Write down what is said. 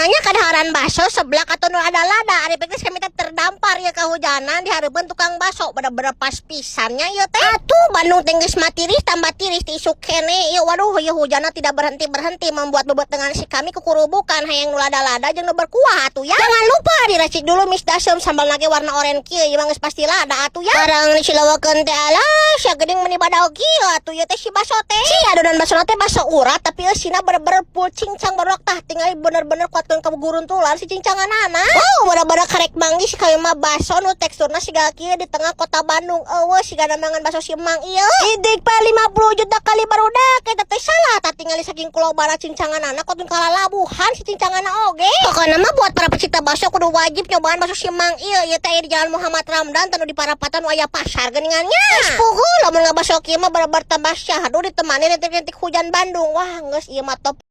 Nanya kadaharan baso seblak atau nu ada lada. Ari geus kami teh terdampar ya kehujanan di hareupeun tukang baso, bener-bener pas pisannya ieu teh. Atuh Bandung teh geus matiris, tambah tiris ti isuk keneh ieu. Waduh, ieu hujanna tidak berhenti-berhenti, membuat bebetengan si kami kukurubukan hayang nu lada-lada jeung nu berkuah atuh ya. Jangan lupa diracik dulu mis dasem, sambal lagi warna oranye kieu, ieu mah geus pasti lada atuh ya. Barang disilewekeun teh, alah sia, geuning meuni badaog kieu atuh ieu teh si baso teh. Si adonan baso teh baso urat, tapi eusina bener-bener full cincang, barudak. Tah, tinggal bener-bener kuatkeun ka guruntulan si cincanganana. Wow, bener-bener karek manggih si kami mah baso nu teksturna siga kieu di tengah kota Bandung. Eueuh siga mangan baso si Mang ieu. Idik pa 50 juta kali, barudak, eta teh salah. Tah, tinggal saking kulobana cincanganana, kotun kalalabuhan si cincanganana oge. Pokokna mah buat para pecinta baso kudu wajib nyobaan baso si Mang ieu. Ieu teh aya di Jalan Muhammad Ramdan, tanu di parapatan nu aya pasar geuningan nya. Geus puguh lamun ngabaso kieu mah bener-bener tambah syahdu ditemani rintik-rintik hujan Bandung. Wah, geus ieu mah top.